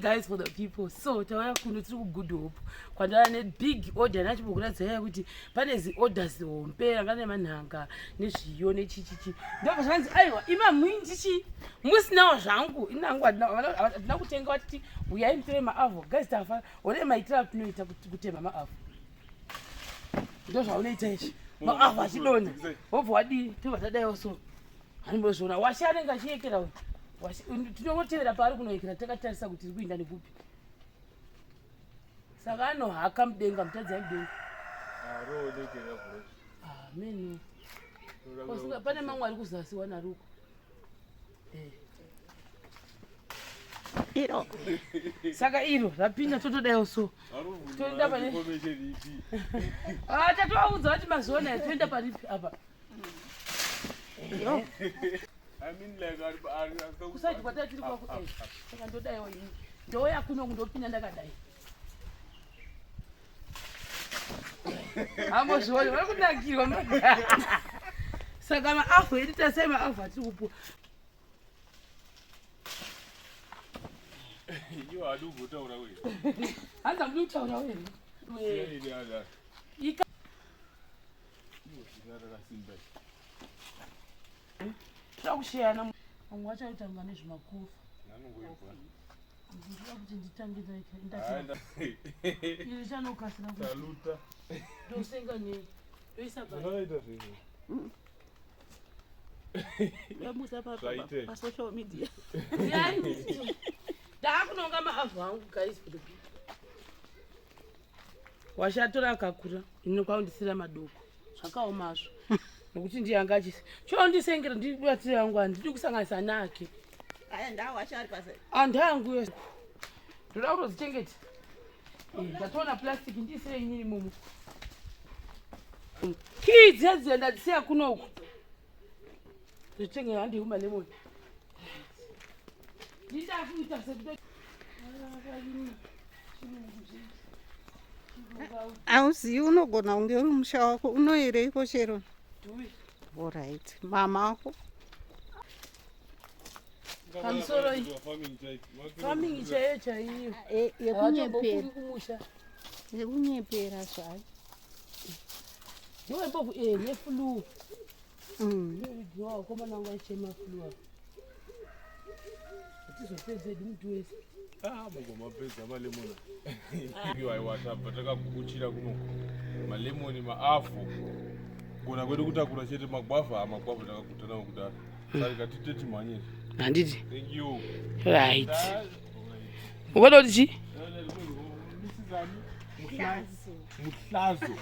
Guys for the people. So tauya kuno tiri kuGood Hope kwandava nebig order nachimbokuratidzai kuti pane ziorder zihombe ranga nemanhanga nezviyo nechichichi. Ndobva zvanzi aiwa ima muindichi musinawo zvangu inangu hatina kutenga vatiti uyai mutore maavho. Guys tafa one maitiro atinoita kutema maavho. Ndozvaunoita izvi. Maavho achidonha. Wobva wadii tobva tadaiwo so. Anombozviona washe anenge achiyekera uyu. Tinongotevera paari kunoyekera takatarisa kuti tiri kuinda nekupi. Saka anohaka mudenga mutadzi mudenga. Amen. Ah, pane mamwe ari kuzasi wana ruko. Eh. Iro. Saka iro rapinda totodaiwo so. Toenda pane. Ah, tatovaudza kuti mazuva toenda paripi apa. Kusaidi kwatatiri kwako eh, saka ndodaiwo ini ndouya kuno kundopinda ndakadai ambozvione vari kunakirwa saka maavhu edu tasai maavhu atiri kupuwa. Iwo haadi kumbotaura uye. Hanzi hamudi kutaura uye. Toda kusheyana vamwe vacho aitanga nezvemakofa. Ndinoda kuti nditange ndaita. Iri chanokasira kuti. Ndosenga nei? Ndoisa pa. Zvakaita zvinhu. Vamusa pa pa social media. Ndakunonga maavhu angu guys for the people. Washatora akakura ini kwaundisira madoko zvakaomazvo nekuti ndiye anga achisi choondisengera ndibatire yangu handidi kusanganisa nake andu angu yo ndoda kutodzichengeta eh, ndatoona plastic ndiisire inini mumu kii dziya dziya ndadzisiya kunoku ndochengera handi kumalemoni ndindakuita sekuto Hauzivi unogona kunge uri musha wako unoireiko chero. Alright, mama wako. Pamusoro iyi. Farming chaiyo chaiyo. Eh, yekunyepera. Kumusha. Yekunyepera zvayo. Ndiwe mbovu eh neflu. Ndiwe wakomana wangu aichema flu apa. Hatizopedza hedu muti wese. Ah, mugomapedza malemoni. Iwo aiwa tabva takagukuchira kunoku. Malemoni maavhu. Kugona kwedu kutakura chete magwavha, magwavha takaguta nawo kudaro. Saka tite timhanye. Handiti. Thank you. Right. Ukoda kuti chii? Muhlazo.